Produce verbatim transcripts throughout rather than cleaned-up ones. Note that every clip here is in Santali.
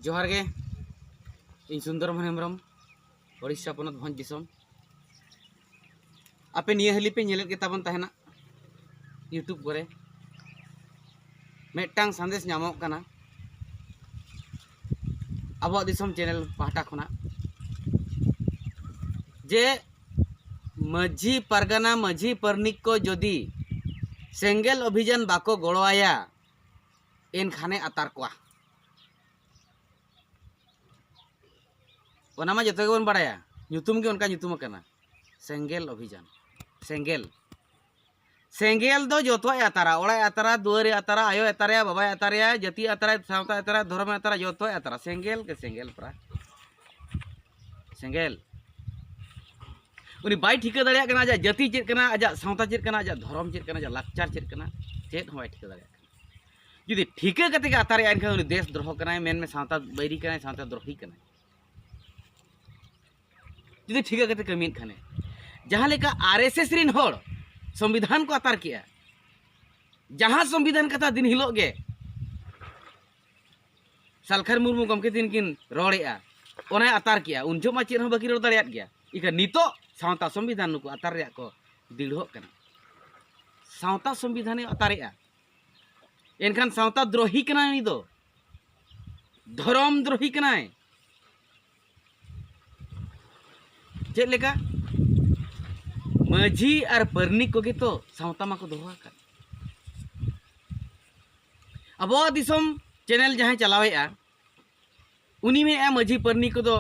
ᱡᱚᱦᱟᱨ ᱜᱮ᱾ ᱤᱧ ᱥᱩᱱᱫᱚᱨ ᱢᱳᱦᱚᱱ ᱦᱮᱢᱵᱨᱚᱢ, ᱳᱰᱤᱥᱟ ᱯᱚᱱᱚᱛ ᱵᱷᱚᱸᱡᱽ ᱫᱤᱥᱚᱢ᱾ ᱟᱯᱮ ᱱᱤᱭᱟᱹ ᱦᱟᱹᱞᱤ ᱯᱮ ᱧᱮᱞᱮᱫ ᱜᱮᱛᱟ ᱵᱚᱱ ᱛᱟᱦᱮᱱᱟ YouTube ᱠᱚᱨᱮ᱾ ᱢᱤᱫᱴᱟᱝ ᱥᱟᱸᱫᱮᱥ ᱧᱟᱢᱚᱜ ᱠᱟᱱᱟ ᱟᱵᱚᱣᱟᱜ ᱫᱤᱥᱚᱢ ᱪᱮᱱᱮᱞ ᱯᱟᱦᱴᱟ ᱠᱷᱚᱱᱟᱜ, ᱡᱮ ᱢᱟᱹᱡᱷᱤ ᱯᱟᱨᱜᱟᱱᱟ, ᱢᱟᱹᱡᱷᱤ ᱯᱟᱨᱱᱤᱠ ᱠᱚ ᱡᱩᱫᱤ ᱥᱮᱸᱜᱮᱞ ᱚᱵᱷᱤᱡᱟᱱ ᱵᱟᱠᱚ ᱜᱚᱲᱚ ᱟᱭᱟ, ᱮᱱᱠᱷᱟᱱᱮ ᱟᱛᱟᱨ ᱠᱚᱣᱟ᱾ ᱚᱱᱟ ᱢᱟ ᱡᱚᱛᱚ ᱜᱮᱵᱚᱱ ᱵᱟᱲᱟᱭᱟ, ᱧᱩᱛᱩᱢ ᱜᱮ ᱚᱱᱠᱟ ᱧᱩᱛᱩᱢ ᱟᱠᱟᱱᱟ, ᱥᱮᱸᱜᱮᱞ ᱚᱵᱷᱤᱡᱟᱱ᱾ ᱥᱮᱸᱜᱮᱞ, ᱥᱮᱸᱜᱮᱞ ᱫᱚ ᱡᱚᱛᱚᱣᱟᱜ ᱮ ᱟᱛᱟᱨᱟ᱾ ᱚᱲᱟᱜ ᱮ ᱟᱛᱟᱨᱟ, ᱫᱩᱣᱟᱹᱨ ᱮ ᱟᱛᱟᱨᱟ, ᱟᱭᱳ ᱮ ᱟᱛᱟᱨᱟ, ᱵᱟᱵᱟ ᱮ ᱟᱛᱟᱨᱟ, ᱡᱟᱹᱛᱤ ᱮ ᱟᱛᱟᱨᱟ, ᱥᱟᱶᱛᱟ ᱮ ᱟᱛᱟᱨᱟ, ᱫᱷᱚᱨᱚᱢ ᱮ ᱟᱛᱟᱨᱟ, ᱡᱚᱛᱚᱭ ᱟᱛᱟᱨᱟ᱾ ᱥᱮᱸᱜᱮᱞ ᱜᱮ ᱥᱮᱸᱜᱮᱞ ᱯᱨᱟ᱾ ᱥᱮᱸᱜᱮᱞ᱾ ᱩᱱᱤ ᱵᱟᱭ ᱴᱷᱤᱠᱟᱹ ᱫᱟᱲᱮᱭᱟᱜ ᱠᱟᱱᱟ ᱟᱡᱟᱜ ᱡᱟᱹᱛᱤ ᱪᱮᱫ ᱠᱟᱱᱟ, ᱟᱡᱟᱜ ᱥᱟᱶᱛᱟ ᱪᱮᱫ ᱠᱟᱱᱟ, ᱟᱡᱟᱜ ᱫᱷᱚᱨᱚᱢ ᱪᱮᱫ ᱠᱟᱱᱟ, ᱟᱡᱟᱜ ᱞᱟᱠᱪᱟᱨ ᱪᱮᱫ ᱠᱟᱱᱟ, ᱪᱮᱫ ᱦᱚᱸ ᱵᱟᱭ ᱴᱷᱤᱠᱟᱹ ᱫᱟᱲᱮᱭᱟᱜ ᱠᱟᱱᱟ᱾ ᱡᱩᱫᱤ ᱴᱷᱤᱠᱟᱹ ᱠᱟᱛᱮ ᱜᱮ ᱟᱛᱟᱨᱮᱜᱼᱟ, ᱮᱱᱠᱷᱟᱱ ᱩᱱᱤ ᱫᱮᱥ ᱫᱨᱚᱦᱚ ᱠᱟᱱᱟᱭ, ᱢᱮᱱᱢᱮ ᱥᱟᱶᱛᱟ ᱵᱟᱹᱭᱨᱤ ᱠᱟᱱᱟᱭ, ᱥᱟᱶᱛᱟ ᱫᱨᱚᱦᱤ ᱠᱟᱱᱟᱭ᱾ ᱡᱩᱫᱤ ᱴᱷᱤᱠᱟᱹ ᱠᱟᱛᱮ ᱠᱟᱹᱢᱤᱭᱮᱫ ᱠᱷᱟᱱᱮ, ᱡᱟᱦᱟᱸ ᱞᱮᱠᱟ ᱟᱨ ᱮᱥ ᱮᱥ ᱨᱤᱱ ᱦᱚᱲ ᱥᱚᱝᱵᱤᱫᱷᱟᱱ ᱠᱚ ᱟᱛᱟᱨ ᱠᱮᱜᱼᱟ, ᱡᱟᱦᱟᱸ ᱥᱚᱝᱵᱤᱫᱷᱟᱱ ᱠᱟᱛᱷᱟ ᱫᱤᱱ ᱦᱤᱞᱳᱜ ᱜᱮ ᱥᱟᱞᱠᱷᱟᱱ ᱢᱩᱨᱢᱩ ᱜᱚᱢᱠᱮ ᱛᱤᱱ ᱠᱤᱱ ᱨᱚᱲᱮᱜᱼᱟ, ᱚᱱᱟᱭ ᱟᱛᱟᱨ ᱠᱮᱜᱼᱟ, ᱩᱱ ᱡᱚᱦᱚᱜ ᱢᱟ ᱪᱮᱫ ᱦᱚᱸ ᱵᱟᱹᱠᱤᱱ ᱨᱚᱲ ᱫᱟᱲᱮᱭᱟᱜ ᱜᱮᱭᱟ᱾ ᱤᱠᱷᱟᱹᱱ ᱱᱤᱛᱚᱜ ᱥᱟᱶᱛᱟ ᱥᱚᱝᱵᱤᱫᱷᱟᱱ ᱱᱩᱠᱩ ᱟᱛᱟᱨ ᱨᱮᱭᱟᱜ ᱠᱚ ᱫᱤᱲᱦᱚᱜ ᱠᱟᱱᱟ᱾ ᱥᱟᱶᱛᱟ ᱥᱚᱝᱵᱤᱫᱷᱟᱱᱮ ᱟᱛᱟᱨᱮᱜᱼᱟ, ᱮᱱᱠᱷᱟᱱ ᱥᱟᱶᱛᱟ ᱫᱨᱚᱦᱤ ᱠᱟᱱᱟᱭ ᱩᱱᱤ ᱫᱚ, ᱫᱷᱚᱨᱚᱢ ᱫᱨᱚᱦᱤ ᱠᱟᱱᱟᱭ᱾ ᱪᱮᱫ ᱞᱮᱠᱟ? ᱢᱟᱹᱡᱷᱤ ᱟᱨ ᱯᱟᱨᱱᱤᱠ ᱠᱚᱜᱮ ᱛᱚ ᱥᱟᱶᱛᱟ ᱢᱟᱠᱚ ᱫᱚᱦᱚ ᱟᱠᱟᱫ᱾ ᱟᱵᱚᱣᱟᱜ ᱫᱤᱥᱚᱢ ᱪᱮᱱᱮᱞ ᱡᱟᱦᱟᱸᱭ ᱪᱟᱞᱟᱣᱮᱫᱼᱟ, ᱩᱱᱤ ᱢᱮᱱᱮᱫᱼᱟ ᱢᱟᱹᱡᱷᱤ ᱯᱟᱨᱱᱤᱠ ᱠᱚᱫᱚ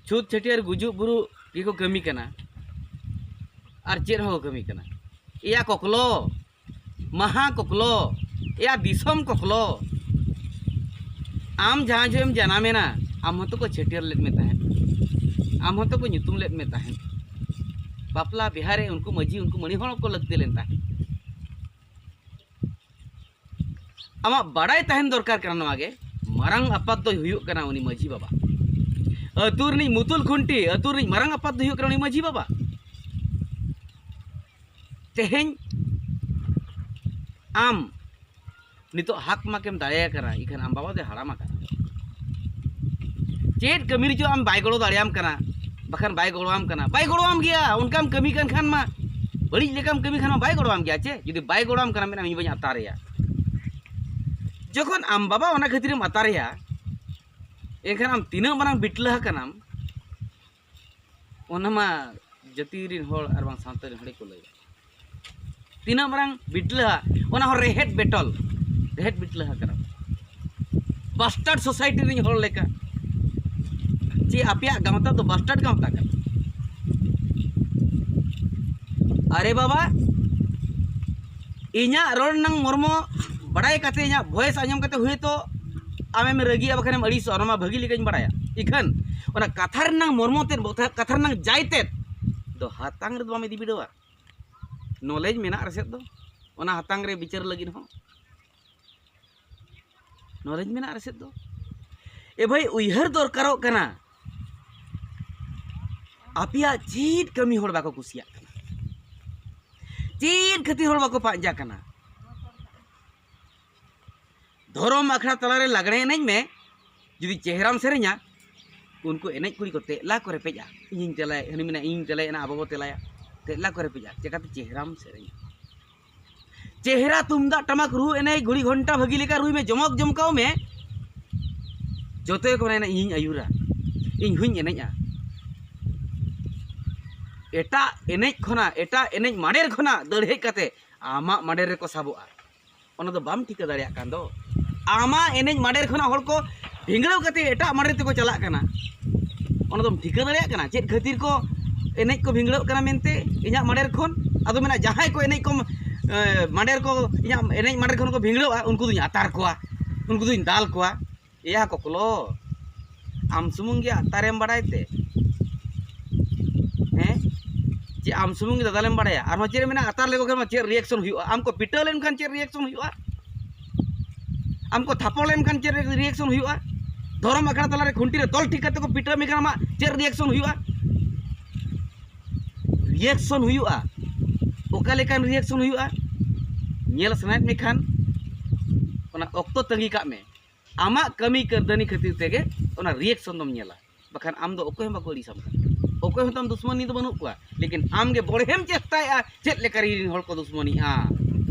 ᱪᱷᱩᱛ ᱪᱷᱟᱹᱴᱭᱟᱹᱨ ᱜᱩᱡᱩᱜ ᱵᱩᱨᱩᱜ ᱜᱮᱠᱚ ᱠᱟᱹᱢᱤ ᱠᱟᱱᱟ, ᱟᱨ ᱪᱮᱫ ᱦᱚᱸ ᱠᱟᱹᱢᱤ ᱠᱟᱱᱟ᱾ ᱮᱭᱟ ᱠᱚᱠᱞᱚ, ᱢᱟᱦᱟ ᱠᱚᱠᱞᱚ, ᱮᱭᱟ ᱫᱤᱥᱚᱢ ᱠᱚᱠᱞᱚ, ᱟᱢ ᱡᱟᱦᱟᱸ ᱡᱚᱦᱚᱜ ᱮᱢ ᱡᱟᱱᱟᱢᱮᱱᱟ, ᱟᱢ ᱦᱚᱸᱛᱚ ᱠᱚ ᱪᱷᱟᱹᱴᱭᱟᱹᱨ ᱞᱮᱫ ᱢᱮ ᱛᱟᱦᱮᱸᱫ, ᱟᱢ ᱦᱚᱸᱛᱚ ᱠᱚ ᱧᱩᱛᱩᱢ ᱞᱮᱫ ᱢᱮ ᱛᱟᱦᱮᱸᱫ᱾ ᱵᱟᱯᱞᱟ ᱵᱤᱦᱟᱹᱨᱮ ᱩᱱᱠᱩ ᱢᱟᱹᱡᱷᱤ, ᱩᱱᱠᱩ ᱢᱟᱹᱱᱤ ᱦᱚᱲ ᱠᱚ ᱞᱟᱹᱠᱛᱤ ᱞᱮᱱ ᱛᱟᱦᱮᱸᱫ᱾ ᱟᱢᱟᱜ ᱵᱟᱲᱟᱭ ᱛᱟᱦᱮᱱ ᱫᱚᱨᱠᱟᱨ ᱠᱟᱱᱟ ᱱᱚᱣᱟ ᱜᱮ, ᱢᱟᱨᱟᱝ ᱟᱯᱟᱛ ᱫᱚᱭ ᱦᱩᱭᱩᱜ ᱠᱟᱱᱟ ᱩᱱᱤ ᱢᱟᱹᱡᱷᱤ ᱵᱟᱵᱟ᱾ ᱟᱹᱛᱩ ᱨᱤᱱᱤᱡ ᱢᱩᱛᱩᱞ ᱠᱷᱩᱱᱴᱤ, ᱟᱹᱛᱩ ᱨᱤᱱᱤᱡ ᱢᱟᱨᱟᱝ ᱟᱯᱟᱛ ᱫᱚᱭ ᱦᱩᱭᱩᱜ ᱠᱟᱱᱟ ᱩᱱᱤ ᱢᱟᱹᱡᱷᱤ ᱵᱟᱵᱟ᱾ ᱛᱮᱦᱮᱧ ᱟᱢ ᱱᱤᱛᱚᱜ ᱦᱟᱠ ᱢᱟᱠᱮᱢ ᱫᱟᱲᱮᱭᱟᱭ ᱠᱟᱱᱟ, ᱤᱠᱷᱟᱹᱱ ᱟᱢ ᱵᱟᱵᱟ ᱫᱚᱭ ᱦᱟᱲᱟᱢ ᱟᱠᱟᱱᱟ᱾ ᱪᱮᱫ ᱠᱟᱹᱢᱤ ᱨᱮᱪᱚ ᱟᱢ ᱵᱟᱭ ᱜᱚᱲᱚ ᱫᱟᱲᱮᱭᱟᱢ ᱠᱟᱱᱟ, ᱵᱟᱠᱷᱟᱱ ᱵᱟᱭ ᱜᱚᱲᱚᱣᱟᱢ ᱠᱟᱱᱟ᱾ ᱵᱟᱭ ᱜᱚᱲᱚᱣᱟᱢ ᱜᱮᱭᱟ, ᱚᱱᱠᱟᱢ ᱠᱟᱹᱢᱤ ᱠᱟᱱ ᱠᱷᱟᱱ ᱢᱟ, ᱵᱟᱹᱲᱤᱡ ᱞᱮᱠᱟᱢ ᱠᱟᱹᱢᱤ ᱠᱷᱟᱱ ᱢᱟ ᱵᱟᱭ ᱜᱚᱲᱚᱣᱟᱢ ᱜᱮᱭᱟ ᱪᱮ᱾ ᱡᱩᱫᱤ ᱵᱟᱭ ᱜᱚᱲᱚᱣᱟᱢ ᱠᱟᱱᱟ, ᱢᱮᱱᱟᱢ ᱤᱧ ᱵᱟᱹᱧ ᱟᱛᱟᱨᱮᱭᱟ᱾ ᱡᱚᱠᱷᱚᱱ ᱟᱢ ᱵᱟᱵᱟ ᱚᱱᱟ ᱠᱷᱟᱹᱛᱤᱨᱮᱢ ᱟᱛᱟᱨᱮᱭᱟ, ᱮᱱᱠᱷᱟᱱ ᱟᱢ ᱛᱤᱱᱟᱹᱜ ᱢᱟᱨᱟᱝ ᱵᱤᱴᱞᱟᱹ ᱟᱠᱟᱱᱟᱢ, ᱚᱱᱟ ᱢᱟ ᱡᱟᱹᱛᱤ ᱨᱮᱱ ᱦᱚᱲ ᱟᱨ ᱵᱟᱝ ᱥᱟᱶᱛᱟ ᱨᱮᱱ ᱦᱚᱲ ᱜᱮᱠᱚ ᱞᱟᱹᱭᱟ᱾ ᱛᱤᱱᱟᱹᱜ ᱢᱟᱨᱟᱝ ᱵᱤᱴᱞᱟᱹ, ᱚᱱᱟ ᱦᱚᱸ ᱨᱮᱦᱮᱫ ᱵᱮᱴᱚᱞ, ᱨᱮᱦᱮᱫ ᱵᱤᱴᱞᱟᱹ ᱟᱠᱟᱱᱟᱢ᱾ ᱵᱟᱥᱴᱟᱨᱰ ᱥᱳᱥᱟᱭᱴᱤ ᱨᱮᱱ ᱦᱚᱲ ᱞᱮᱠᱟ᱾ ᱪᱮ ᱟᱯᱮᱭᱟᱜ ᱜᱟᱶᱛᱟ ᱫᱚ ᱵᱟᱥᱴᱟᱨᱰ ᱜᱟᱶᱛᱟ ᱠᱟᱱᱟ? ᱟᱨᱮ ᱵᱟᱵᱟ, ᱤᱧᱟᱹᱜ ᱨᱚᱲ ᱨᱮᱱᱟᱝ ᱢᱚᱨᱢᱚ ᱵᱟᱲᱟᱭ ᱠᱟᱛᱮ, ᱤᱧᱟᱹᱜ ᱵᱷᱚᱭᱮᱥ ᱟᱸᱡᱚᱢ ᱠᱟᱛᱮ ᱦᱚᱭᱛᱳ ᱟᱢᱮᱢ ᱨᱟᱹᱜᱤᱜᱼᱟ, ᱵᱟᱠᱷᱟᱱᱮᱢ ᱟᱹᱲᱤᱥᱚᱜᱼᱟ, ᱚᱱᱟ ᱢᱟ ᱵᱷᱟᱹᱜᱤ ᱞᱮᱠᱟᱧ ᱵᱟᱲᱟᱭᱟ᱾ ᱤᱠᱷᱟᱹᱱ ᱚᱱᱟ ᱠᱟᱛᱷᱟ ᱨᱮᱱᱟᱝ ᱢᱚᱨᱢᱚ ᱛᱮᱫ, ᱠᱟᱛᱷᱟ ᱨᱮᱱᱟᱝ ᱡᱟᱭ ᱛᱮᱫ ᱫᱚ ᱦᱟᱛᱟᱝ ᱨᱮᱫᱚ ᱵᱟᱢ ᱤᱫᱤ ᱵᱤᱰᱟᱹᱣᱟ᱾ ᱱᱚᱞᱮᱡᱽ ᱢᱮᱱᱟᱜ ᱨᱮᱥᱮᱫ ᱫᱚ ᱚᱱᱟ ᱦᱟᱛᱟᱝ ᱨᱮ ᱵᱤᱪᱟᱹᱨ ᱞᱟᱹᱜᱤᱫ ᱦᱚᱸ᱾ ᱱᱚᱞᱮᱡᱽ ᱢᱮᱱᱟᱜ ᱨᱮᱥᱮᱫ ᱫᱚ᱾ ᱮ ᱵᱷᱟᱹᱭ, ᱩᱭᱦᱟᱹᱨ ᱫᱚᱨᱠᱟᱨᱚᱜ ᱠᱟᱱᱟ᱾ ᱟᱯᱮᱭᱟᱜ ᱪᱮᱫ ᱠᱟᱹᱢᱤ ᱦᱚᱲ ᱵᱟᱠᱚ ᱠᱩᱥᱤᱭᱟᱜ ᱠᱟᱱᱟ? ᱪᱮᱫ ᱠᱷᱟᱹᱛᱤᱨ ᱦᱚᱲ ᱵᱟᱠᱚ ᱯᱟᱸᱡᱟ ᱠᱟᱱᱟ? ᱫᱷᱚᱨᱚᱢ ᱟᱠᱷᱲᱟ ᱛᱟᱞᱟᱨᱮ ᱞᱟᱜᱽᱲᱮ ᱮᱱᱮᱡ ᱢᱮ, ᱡᱩᱫᱤ ᱪᱮᱦᱨᱟᱢ ᱥᱮᱨᱮᱧᱟ, ᱩᱱᱠᱩ ᱮᱱᱮᱡ ᱠᱩᱲᱤ ᱠᱚ ᱛᱮᱞᱟ ᱠᱚ ᱨᱮᱯᱮᱡᱼᱟ, "ᱤᱧᱤᱧ ᱛᱮᱞᱟᱭᱟ", ᱦᱟᱹᱱᱤ ᱢᱮᱱᱟ, "ᱤᱧᱤᱧ ᱛᱮᱞᱟᱭᱟ", ᱟᱵᱚ ᱵᱚ ᱛᱮᱞᱟᱭᱟ, ᱛᱮᱞᱟ ᱠᱚ ᱨᱮᱯᱮᱡᱼᱟ᱾ ᱪᱮᱠᱟᱛᱮ? ᱪᱮᱦᱨᱟᱢ ᱥᱮᱨᱮᱧᱟ᱾ ᱪᱮᱦᱨᱟ ᱛᱩᱢᱫᱟᱜ ᱴᱟᱢᱟᱠ ᱨᱩ ᱮᱱᱮᱡ, ᱜᱷᱩᱲᱤ ᱜᱷᱚᱱᱴᱟ ᱵᱷᱟᱹᱜᱤ ᱞᱮᱠᱟ ᱨᱩᱭ ᱢᱮ, ᱡᱚᱢᱚᱠ ᱡᱚᱢᱠᱟᱣ ᱢᱮ᱾ ᱡᱚᱛᱚ ᱜᱮᱠᱚ ᱢᱮᱱᱟ, "ᱤᱧᱤᱧ ᱟᱹᱭᱩᱨᱟ, ᱤᱧ ᱦᱚᱧ ᱮᱱᱮᱡᱼᱟ᱾" ᱮᱴᱟᱜ ᱮᱱᱮᱡ ᱠᱷᱚᱱᱟᱜ, ᱮᱴᱟᱜ ᱮᱱᱮᱡ ᱢᱟᱰᱮᱨ ᱠᱷᱚᱱᱟᱜ ᱫᱟᱹᱲ ᱦᱮᱡ ᱠᱟᱛᱮ ᱟᱢᱟᱜ ᱢᱟᱰᱮᱨ ᱨᱮᱠᱚ ᱥᱟᱵᱚᱜᱼᱟ᱾ ᱚᱱᱟ ᱫᱚ ᱵᱟᱢ ᱴᱷᱤᱠᱟᱹ ᱫᱟᱲᱮᱭᱟᱜ ᱠᱟᱱ ᱫᱚ᱾ ᱟᱢᱟᱜ ᱮᱱᱮᱡ ᱢᱟᱰᱮᱨ ᱠᱷᱚᱱᱟᱜ ᱦᱚᱲ ᱠᱚ ᱵᱷᱤᱸᱜᱲᱟᱹᱣ ᱠᱟᱛᱮ ᱮᱴᱟᱜ ᱢᱟᱰᱮᱨ ᱛᱮᱠᱚ ᱪᱟᱞᱟᱜ ᱠᱟᱱᱟ᱾ ᱚᱱᱟ ᱫᱚᱢ ᱴᱷᱤᱠᱟᱹ ᱫᱟᱲᱮᱭᱟᱜ ᱠᱟᱱᱟ ᱪᱮᱫ ᱠᱷᱟᱹᱛᱤᱨ ᱠᱚ ᱮᱱᱮᱡ ᱠᱚ ᱵᱷᱤᱸᱜᱲᱟᱹᱜ ᱠᱟᱱᱟ ᱢᱮᱱᱛᱮ ᱤᱧᱟᱹᱜ ᱢᱟᱰᱮᱨ ᱠᱷᱚᱱ? ᱟᱫᱚ ᱢᱮᱱᱟ, ᱡᱟᱦᱟᱸᱭ ᱠᱚ ᱮᱱᱮᱡ ᱠᱚ, ᱮ, ᱢᱟᱰᱮᱨ ᱠᱚ, ᱤᱧᱟᱹᱜ ᱮᱱᱮᱡ ᱢᱟᱰᱮᱨ ᱠᱷᱚᱱ ᱠᱚ ᱵᱷᱤᱸᱜᱲᱟᱹᱜᱼᱟ, ᱩᱱᱠᱩ ᱫᱩᱧ ᱟᱛᱟᱨ ᱠᱚᱣᱟ, ᱩᱱᱠᱩ ᱫᱩᱧ ᱫᱟᱞ ᱠᱚᱣᱟ᱾ ᱮᱭᱟ ᱠᱚᱠᱞᱚ, ᱟᱢ ᱥᱩᱢᱩᱝ ᱜᱮ ᱟᱛᱟᱨᱮᱢ ᱵᱟᱲᱟᱭ ᱛᱮ? ᱦᱮᱸ? ᱪᱮ ᱟᱢ ᱥᱩᱢᱩᱝ ᱜᱮ ᱫᱟᱫᱟᱞᱮᱢ ᱵᱟᱲᱟᱭᱟ? ᱟᱨᱦᱚᱸ ᱪᱮᱫ ᱮᱢ ᱢᱮᱱᱟ, ᱟᱛᱟᱨ ᱞᱮᱠᱚ ᱠᱷᱟᱱ ᱢᱟ ᱪᱮᱫ ᱨᱤᱭᱮᱠᱥᱚᱱ ᱦᱩᱭᱩᱜᱼᱟ? ᱟᱢ ᱠᱚ ᱯᱤᱴᱟᱹᱣ ᱞᱮᱱᱠᱷᱟᱱ ᱪᱮᱫ ᱨᱤᱭᱮᱠᱥᱚᱱ ᱦᱩᱭᱩᱜᱼᱟ? ᱟᱢ ᱠᱚ ᱛᱷᱟᱯᱚᱲ ᱞᱮᱱᱠᱷᱟᱱ ᱪᱮᱫ ᱨᱤᱭᱮᱠᱥᱚᱱ ᱦᱩᱭᱩᱜᱼᱟ? ᱫᱷᱚᱨᱚᱢ ᱟᱠᱷᱲᱟ ᱛᱟᱞᱟᱨᱮ ᱠᱷᱩᱱᱴᱤ ᱨᱮ ᱛᱚᱞ ᱴᱷᱤᱠ ᱠᱟᱛᱮ ᱠᱚ ᱯᱤᱴᱟᱹᱣ ᱢᱮᱠᱷᱟᱱ ᱟᱢᱟᱜ ᱪᱮᱫ ᱨᱤᱭᱮᱠᱥᱚᱱ ᱦᱩᱭᱩᱜᱼᱟ? ᱨᱤᱭᱮᱠᱥᱚᱱ ᱦᱩᱭᱩᱜᱼᱟ᱾ ᱚᱠᱟ ᱞᱮᱠᱟᱱ ᱨᱤᱭᱮᱠᱥᱚᱱ ᱦᱩᱭᱩᱜᱼᱟ? ᱧᱮᱞ ᱥᱟᱱᱟᱭᱮᱫ ᱢᱮᱠᱷᱟᱱ ᱚᱱᱟ ᱚᱠᱛᱚ ᱛᱟᱺᱜᱤ ᱠᱟᱜ ᱢᱮ᱾ ᱟᱢᱟᱜ ᱠᱟᱹᱢᱤ ᱠᱟᱹᱨᱫᱟᱹᱱᱤ ᱠᱷᱟᱹᱛᱤᱨ ᱛᱮᱜᱮ ᱚᱱᱟ ᱨᱤᱭᱮᱠᱥᱚᱱ ᱫᱚᱢ ᱧᱮᱞᱟ᱾ ᱵᱟᱠᱷᱟᱱ ᱟᱢ ᱫᱚ ᱚᱠᱚᱭ ᱦᱚᱸ ᱵᱟᱠᱚ ᱟᱹᱲᱤᱥᱟᱢ ᱠᱟᱱᱟ, ᱚᱠᱚᱭ ᱦᱚᱸ ᱛᱟᱢ ᱫᱩᱥᱢᱟᱹᱱᱤ ᱫᱚ ᱵᱟᱹᱱᱩᱜ ᱠᱚᱣᱟ᱾ ᱞᱮᱠᱤᱱ ᱟᱢ ᱜᱮ ᱵᱚᱲᱦᱮᱢ ᱪᱮᱥᱴᱟᱭᱮᱫᱼᱟ ᱪᱮᱫ ᱞᱮᱠᱟ ᱨᱮ ᱤᱧ ᱦᱚᱲ ᱠᱚ ᱫᱩᱥᱢᱟᱹᱱᱤᱜᱼᱟ,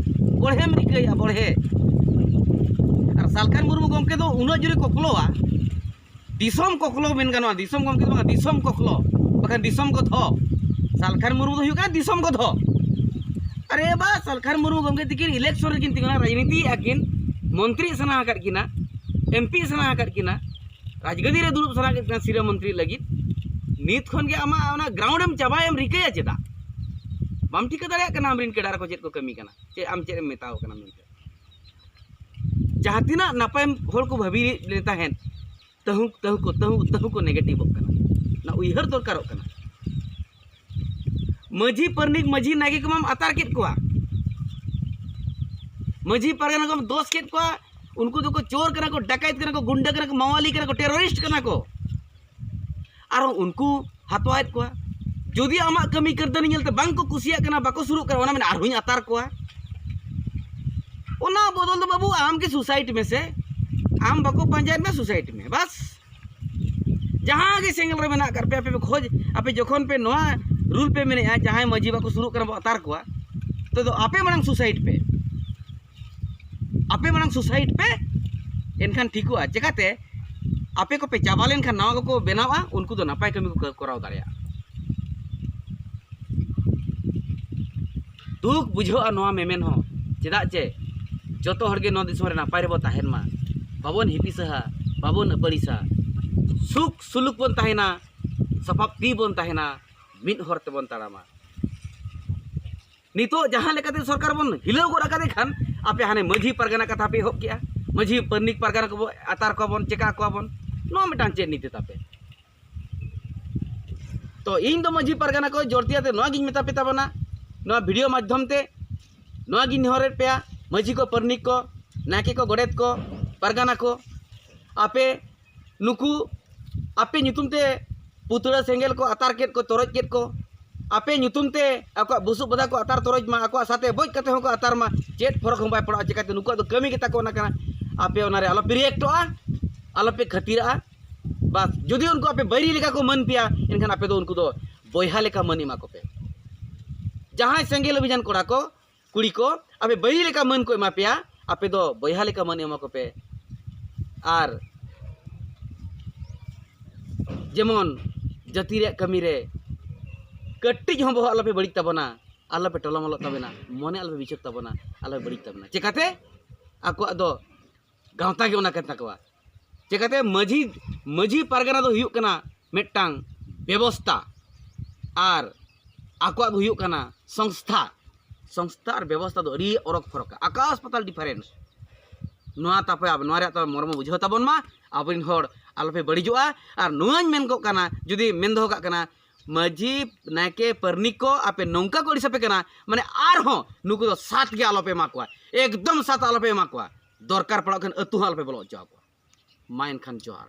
ᱵᱚᱲᱦᱮᱢ ᱨᱤᱠᱟᱹᱭᱮᱫᱼᱟ, ᱵᱚᱲᱦᱮ᱾ ᱟᱨ ᱥᱟᱞᱠᱷᱟᱱ ᱢᱩᱨᱢᱩ ᱜᱚᱢᱠᱮ ᱫᱚ ᱩᱱᱟᱹᱜ ᱡᱳᱨᱮ ᱠᱚᱠᱞᱚᱣᱟ, ᱫᱤᱥᱚᱢ ᱠᱚᱠᱞᱚ ᱢᱮᱱ ᱜᱟᱱᱚᱜᱼᱟ, ᱫᱤᱥᱚᱢ ᱜᱚᱢᱠᱮ ᱫᱚ ᱵᱟᱝ, ᱫᱤᱥᱚᱢ ᱠᱚᱠᱞᱚ, ᱵᱟᱠᱷᱟᱱ ᱫᱤᱥᱚᱢ ᱜᱚᱫᱷᱚ᱾ ᱥᱟᱞᱠᱷᱟᱱ ᱢᱩᱨᱢᱩ ᱫᱚ ᱦᱩᱭᱩᱜ ᱠᱟᱱᱟ ᱫᱤᱥᱚᱢ ᱜᱚᱫᱷᱚ᱾ ᱟᱨᱮ ᱵᱟ, ᱥᱟᱞᱠᱷᱟᱱ ᱢᱩᱨᱢᱩ ᱜᱚᱢᱠᱮ ᱛᱤᱠᱤᱱ ᱤᱞᱮᱠᱥᱚᱱ ᱨᱮᱠᱤᱱ ᱛᱤᱸᱜᱩᱱᱟ, ᱨᱟᱡᱽᱱᱤᱛᱤᱭᱮᱫᱼᱟ ᱠᱤᱱ, ᱢᱚᱱᱛᱨᱤ ᱥᱟᱱᱟ ᱟᱠᱟᱫ ᱠᱤᱱᱟ, ᱮᱢᱯᱤ ᱥᱟᱱᱟ ᱟᱠᱟᱫ ᱠᱤᱱᱟ, ᱨᱟᱡᱽᱜᱟᱹᱫᱤ ᱨᱮ ᱫᱩᱲᱩᱵ ᱥᱟᱱᱟ ᱠᱮᱫ ᱠᱤᱱᱟ ᱥᱤᱨᱟᱹ ᱢᱚᱱᱛᱨᱤ ᱞᱟᱹᱜᱤᱫ᱾ ᱱᱤᱛ ᱠᱷᱚᱱ ᱜᱮ ᱟᱢᱟᱜ ᱚᱱᱟ ᱜᱨᱟᱣᱩᱱᱰ ᱮᱢ ᱪᱟᱵᱟᱭᱮᱢ ᱨᱤᱠᱟᱹᱭᱟ ᱪᱮᱫᱟᱜ? ᱵᱟᱢ ᱴᱷᱤᱠᱟᱹ ᱫᱟᱲᱮᱭᱟᱜ ᱠᱟᱱᱟ ᱟᱢᱨᱮᱱ ᱠᱮᱰᱟᱨ ᱠᱚ ᱪᱮᱫ ᱠᱚ ᱠᱟᱹᱢᱤ ᱠᱟᱱᱟ, ᱪᱮᱫ ᱟᱢ ᱪᱮᱫ ᱮᱢ ᱢᱮᱛᱟᱣ ᱠᱟᱱᱟ ᱢᱮᱱᱛᱮ᱾ ᱡᱟᱦᱟᱸ ᱛᱤᱱᱟᱹᱜ ᱱᱟᱯᱟᱭ ᱦᱚᱲ ᱠᱚ ᱵᱷᱟᱹᱵᱤ ᱞᱮ ᱛᱟᱦᱮᱸᱫ, ᱛᱟᱹᱦᱩ ᱛᱟᱹᱦᱩ ᱠᱚ ᱛᱟᱹᱦᱩ ᱛᱟᱹᱦᱩ ᱠᱚ ᱱᱮᱜᱮᱴᱤᱵᱷᱚᱜ ᱠᱟᱱᱟ᱾ ᱚᱱᱟ ᱩᱭᱦᱟᱹᱨ ᱫᱚᱨᱠᱟᱨᱚᱜ ᱠᱟᱱᱟ᱾ ᱢᱟᱹᱡᱷᱤ ᱯᱟᱨᱟᱱᱤᱠ, ᱢᱟᱹᱡᱷᱤ ᱱᱟᱭᱠᱮ ᱠᱚᱢᱟᱢ ᱟᱛᱟᱨ ᱠᱮᱫ ᱠᱚᱣᱟ, ᱢᱟᱹᱡᱷᱤ ᱯᱟᱨᱜᱟᱱᱟ ᱠᱚᱢ ᱫᱳᱥ ᱠᱮᱫ ᱠᱚᱣᱟ, ᱩᱱᱠᱩ ᱫᱚᱠᱚ ᱪᱳᱨ ᱠᱟᱱᱟ ᱠᱚ, ᱰᱟᱠᱟᱭᱛ ᱠᱟᱱᱟ ᱠᱚ, ᱜᱩᱱᱰᱟᱹ ᱠᱟᱱᱟ ᱠᱚ, ᱢᱟᱣᱟᱞᱤ ᱠᱟᱱᱟ ᱠᱚ, ᱴᱮᱨᱚᱨᱤᱥᱴ ᱠᱟᱱᱟ ᱠᱚ᱾ ᱟᱨᱦᱚᱸ ᱩᱱᱠᱩ ᱦᱟᱛᱣᱟᱭᱮᱫ ᱠᱚᱣᱟ᱾ ᱡᱩᱫᱤ ᱟᱢᱟᱜ ᱠᱟᱹᱢᱤ ᱠᱟᱹᱨᱫᱟᱹᱱᱤ ᱧᱮᱞᱛᱮ ᱵᱟᱝ ᱠᱚ ᱠᱩᱥᱤᱭᱟᱜ ᱠᱟᱱᱟ, ᱵᱟᱠᱚ ᱥᱩᱨᱩᱜ ᱠᱟᱱᱟ, ᱚᱱᱟ ᱢᱮᱱᱟ ᱟᱨᱦᱚᱸᱧ ᱟᱛᱟᱨ ᱠᱚᱣᱟ᱾ ᱚᱱᱟ ᱵᱚᱫᱚᱞ ᱫᱚ ᱵᱟᱹᱵᱩ, ᱟᱢ ᱜᱮ ᱥᱩᱥᱟᱭᱤᱰ ᱢᱮᱥᱮ, ᱟᱢ ᱵᱟᱠᱚ ᱯᱟᱸᱡᱟᱭᱮᱫ ᱢᱮ, ᱥᱩᱥᱟᱭᱤᱰ ᱢᱮ ᱵᱟᱥ᱾ ᱡᱟᱦᱟᱸ ᱜᱮ ᱥᱮᱸᱜᱮᱞ ᱨᱮ ᱢᱮᱱᱟᱜ ᱟᱠᱟᱫ ᱯᱮ, ᱟᱯᱮ ᱯᱮ ᱠᱷᱚᱡᱽ, ᱟᱯᱮ ᱡᱚᱠᱷᱚᱱ ᱯᱮ ᱱᱚᱣᱟ ᱨᱩᱞ ᱯᱮ ᱢᱮᱱᱮᱫᱼᱟ, ᱡᱟᱦᱟᱸᱭ ᱢᱟᱹᱡᱷᱤ ᱵᱟᱠᱚ ᱥᱩᱨᱩᱜ ᱠᱟᱱᱟ ᱵᱚ ᱟᱛᱟᱨ ᱠᱚᱣᱟ, ᱛᱚ ᱫᱚ ᱟᱯᱮ ᱢᱟᱲᱟᱝ ᱥᱩᱥᱟᱭᱤᱰ ᱯᱮ, ᱟᱯᱮ ᱢᱟᱲᱟᱝ ᱥᱩᱥᱟᱭᱤᱰ ᱯᱮ, ᱮᱱᱠᱷᱟᱱ ᱴᱷᱤᱠᱚᱜᱼᱟ᱾ ᱪᱮᱠᱟᱛᱮ? ᱟᱯᱮ ᱠᱚᱯᱮ ᱪᱟᱵᱟ ᱞᱮᱱᱠᱷᱟᱱ ᱱᱟᱣᱟ ᱠᱚᱠᱚ ᱵᱮᱱᱟᱣᱟ, ᱩᱱᱠᱩ ᱫᱚ ᱱᱟᱯᱟᱭ ᱠᱟᱹᱢᱤ ᱠᱚ ᱠᱚᱨᱟᱣ ᱫᱟᱲᱮᱭᱟᱜᱼᱟ᱾ ᱫᱩᱠ ᱵᱩᱡᱷᱟᱹᱜᱼᱟ ᱱᱚᱣᱟ ᱢᱮᱢᱮᱱ ᱦᱚᱸ, ᱪᱮᱫᱟᱜ ᱪᱮ ᱡᱚᱛᱚ ᱦᱚᱲᱜᱮ ᱱᱚᱣᱟ ᱫᱤᱥᱚᱢ ᱨᱮ ᱱᱟᱯᱟᱭ ᱨᱮᱵᱚ ᱛᱟᱦᱮᱱ ᱢᱟ, ᱵᱟᱵᱚᱱ ᱦᱤᱯᱤᱥᱟᱹᱦᱟ, ᱵᱟᱵᱚᱱ ᱟᱹᱯᱟᱹᱲᱤᱥᱟ, ᱥᱩᱠ ᱥᱩᱞᱩᱠ ᱵᱚᱱ ᱛᱟᱦᱮᱱᱟ, ᱥᱟᱯᱟᱵ ᱛᱤ ᱵᱚᱱ ᱛᱟᱦᱮᱱᱟ, ᱢᱤᱫ ᱦᱚᱨ ᱛᱮᱵᱚᱱ ᱛᱟᱲᱟᱢᱟ᱾ ᱱᱤᱛᱚᱜ ᱡᱟᱦᱟᱸ ᱞᱮᱠᱟᱛᱮ ᱥᱚᱨᱠᱟᱨ ᱵᱚᱱ ᱦᱤᱞᱟᱹᱣ ᱜᱚᱫ ᱟᱠᱟᱫᱮ ᱠᱷᱟᱱ, ᱟᱯᱮ ᱦᱟᱱᱮ ᱢᱟᱹᱡᱷᱤ ᱯᱟᱨᱜᱟᱱᱟ ᱠᱟᱛᱷᱟ ᱯᱮ ᱮᱦᱚᱵ ᱠᱮᱜᱼᱟ, ᱢᱟᱹᱡᱷᱤ ᱯᱟᱨᱱᱤᱠ ᱯᱟᱨᱜᱟᱱᱟ ᱠᱚᱵᱚ ᱟᱛᱟᱨ ᱠᱚᱣᱟ ᱵᱚᱱ, ᱪᱮᱠᱟ ᱠᱚᱣᱟ ᱵᱚᱱ, ᱱᱚᱣᱟ ᱢᱤᱫᱴᱟᱝ ᱪᱮᱫ ᱱᱤᱛᱤ ᱛᱟᱯᱮ? ᱛᱚ ᱤᱧ ᱫᱚ ᱢᱟᱹᱡᱷᱤ ᱯᱟᱨᱜᱟᱱᱟ ᱠᱚ ᱡᱳᱨ ᱫᱤᱭᱟᱛᱮ ᱱᱚᱣᱟ ᱜᱤᱧ ᱢᱮᱛᱟ ᱯᱮ ᱛᱟᱵᱚᱱᱟ, ᱱᱚᱣᱟ ᱵᱷᱤᱰᱤᱭᱳ ᱢᱟᱫᱽᱫᱷᱚᱢ ᱛᱮ, ᱱᱚᱣᱟ ᱜᱤᱧ ᱱᱮᱦᱚᱨᱮᱫ ᱯᱮᱭᱟ, ᱢᱟᱹᱡᱷᱤ ᱠᱚ, ᱯᱟᱨᱱᱤᱠ ᱠᱚ, ᱱᱟᱭᱠᱮ ᱠᱚ, ᱜᱚᱰᱮᱛ ᱠᱚ, ᱯᱟᱨᱜᱟᱱᱟ ᱠᱚ, ᱟᱯᱮ ᱱᱩᱠᱩ ᱟᱯᱮ ᱧᱩᱛᱩᱢ ᱛᱮ ᱯᱩᱛᱲᱟᱹ ᱥᱮᱸᱜᱮᱞ ᱠᱚ ᱟᱛᱟᱨ ᱠᱮᱫ ᱠᱚ, ᱛᱚᱨᱚᱡ ᱠᱮᱫ ᱠᱚ, ᱟᱯᱮ ᱧᱩᱛᱩᱢ ᱛᱮ ᱟᱠᱚᱣᱟᱜ ᱵᱩᱥᱩᱵ ᱵᱟᱫᱟ ᱠᱚ ᱟᱛᱟᱨ ᱛᱚᱨᱚᱡ ᱢᱟ, ᱟᱠᱚᱣᱟᱜ ᱥᱟᱛᱮ ᱵᱚᱡ ᱠᱟᱛᱮ ᱦᱚᱸᱠᱚ ᱟᱛᱟᱨ ᱢᱟ, ᱪᱮᱫ ᱯᱷᱚᱨᱚᱠ ᱦᱚᱸ ᱵᱟᱭ ᱯᱟᱲᱟᱜᱼᱟ᱾ ᱪᱮᱠᱟᱛᱮ ᱱᱩᱠᱩᱣᱟᱜ ᱫᱚ ᱠᱟᱹᱢᱤ ᱜᱮ ᱛᱟᱠᱚ ᱚᱱᱟ ᱠᱟᱱᱟ᱾ ᱟᱯᱮ ᱚᱱᱟᱨᱮ ᱟᱞᱚᱯᱮ ᱨᱤᱭᱮᱠᱴᱚᱜᱼᱟ, ᱟᱞᱚᱯᱮ ᱠᱷᱟᱹᱛᱤᱨᱟᱜᱼᱟ᱾ ᱵᱟᱥ, ᱡᱩᱫᱤ ᱩᱱᱠᱩ ᱟᱯᱮ ᱵᱟᱹᱭᱨᱤ ᱞᱮᱠᱟ ᱠᱚ ᱢᱟᱹᱱ ᱯᱮᱭᱟ, ᱮᱱᱠᱷᱟᱱ ᱟᱯᱮ ᱫᱚ ᱩᱱᱠᱩ ᱫᱚ ᱵᱚᱭᱦᱟ ᱞᱮᱠᱟ ᱢᱟᱹᱱ ᱮᱢᱟ ᱠᱚᱯᱮ᱾ ᱡᱟᱦᱟᱸᱭ ᱥᱮᱸᱜᱮᱞ ᱚᱵᱷᱤᱡᱟᱱ ᱠᱚᱲᱟ ᱠᱚ, ᱠᱩᱲᱤ ᱠᱚ, ᱟᱯᱮ ᱵᱟᱹᱭᱨᱤ ᱞᱮᱠᱟ ᱢᱟᱹᱱ ᱠᱚ ᱮᱢᱟ ᱯᱮᱭᱟ, ᱟᱯᱮ ᱫᱚ ᱵᱚᱭᱦᱟ ᱞᱮᱠᱟ ᱢᱟᱹᱱ ᱮᱢᱟ ᱠᱚᱯᱮ᱾ ᱟᱨ ᱡᱮᱢᱚᱱ ᱡᱟᱹᱛᱤ ᱨᱮᱭᱟᱜ ᱠᱟᱹᱢᱤ ᱨᱮ ᱠᱟᱹᱴᱤᱡ ᱦᱚᱸ ᱵᱚᱦᱚᱜ ᱟᱞᱚᱯᱮ ᱵᱟᱹᱲᱤᱡ ᱛᱟᱵᱚᱱᱟ, ᱟᱞᱚᱯᱮ ᱴᱚᱞᱚᱢᱚᱞᱚᱜ ᱛᱟᱵᱚᱱᱟ, ᱢᱚᱱᱮ ᱟᱞᱚᱯᱮ ᱵᱤᱪᱷᱟᱹᱠ ᱛᱟᱵᱚᱱᱟ, ᱟᱞᱚᱯᱮ ᱵᱟᱹᱲᱤᱡ ᱛᱟᱵᱚᱱᱟ᱾ ᱪᱮᱠᱟᱛᱮ? ᱟᱠᱚᱣᱟᱜ ᱫᱚ ᱜᱟᱶᱛᱟ ᱜᱮ ᱚᱱᱟ ᱠᱟᱱ ᱛᱟᱠᱚᱣᱟ᱾ ᱪᱮᱠᱟᱛᱮ? ᱢᱟᱹᱡᱷᱤ, ᱢᱟᱹᱡᱷᱤ ᱯᱟᱨᱜᱟᱱᱟ ᱫᱚ ᱦᱩᱭᱩᱜ ᱠᱟᱱᱟ ᱢᱤᱫᱴᱟᱝ ᱵᱮᱵᱚᱥᱛᱟ, ᱟᱨ ᱟᱠᱚᱣᱟᱜ ᱫᱚ ᱦᱩᱭᱩᱜ ᱠᱟᱱᱟ ᱥᱚᱝᱥᱛᱷᱟ᱾ ᱥᱚᱝᱥᱛᱷᱟ ᱟᱨ ᱵᱮᱵᱚᱥᱛᱷᱟ ᱫᱚ ᱟᱹᱰᱤ ᱚᱨᱚᱠ ᱯᱷᱚᱨᱚᱠᱟ, ᱟᱠᱟᱥ ᱯᱟᱛᱟᱞ ᱰᱤᱯᱷᱟᱨᱮᱱᱥ᱾ ᱱᱚᱣᱟ ᱛᱟᱯᱮ, ᱱᱚᱣᱟ ᱨᱮᱭᱟᱜ ᱛᱟᱯᱮ ᱢᱚᱨᱢᱚ ᱵᱩᱡᱷᱟᱹᱣ ᱛᱟᱵᱚᱱ ᱢᱟ, ᱟᱵᱚᱨᱮᱱ ᱦᱚᱲ ᱟᱞᱚᱯᱮ ᱵᱟᱹᱲᱤᱡᱚᱜᱼᱟ᱾ ᱟᱨ ᱱᱚᱣᱟᱧ ᱢᱮᱱ ᱠᱚᱜ ᱠᱟᱱᱟ, ᱡᱩᱫᱤ ᱢᱮᱱ ᱫᱚᱦᱚ ᱠᱟᱜ ᱠᱟᱱᱟ, ᱢᱟᱹᱡᱷᱤ, ᱱᱟᱭᱠᱮ, ᱯᱟᱹᱨᱱᱤ ᱠᱚ ᱟᱯᱮ ᱱᱚᱝᱠᱟ ᱠᱚ ᱟᱹᱲᱤᱥ ᱟᱯᱮ ᱠᱟᱱᱟ, ᱢᱟᱱᱮ ᱟᱨᱦᱚᱸ ᱱᱩᱠᱩ ᱫᱚ ᱥᱟᱛ ᱜᱮ ᱟᱞᱚᱯᱮ ᱮᱢᱟ ᱠᱚᱣᱟ, ᱮᱠᱫᱚᱢ ᱥᱟᱛ ᱟᱞᱚᱯᱮ ᱮᱢᱟ ᱠᱚᱣᱟ᱾ ᱫᱚᱨᱠᱟᱨ ᱯᱟᱲᱟᱜ ᱠᱷᱟᱱ ᱟᱹᱛᱩ ᱦᱚᱸ ᱟᱞᱚᱯᱮ ᱵᱚᱞᱚ ᱦᱚᱪᱚ ᱟᱠᱚᱣᱟ᱾ ᱢᱟ ᱮᱱᱠᱷᱟᱱ ᱡᱚᱦᱟᱨ᱾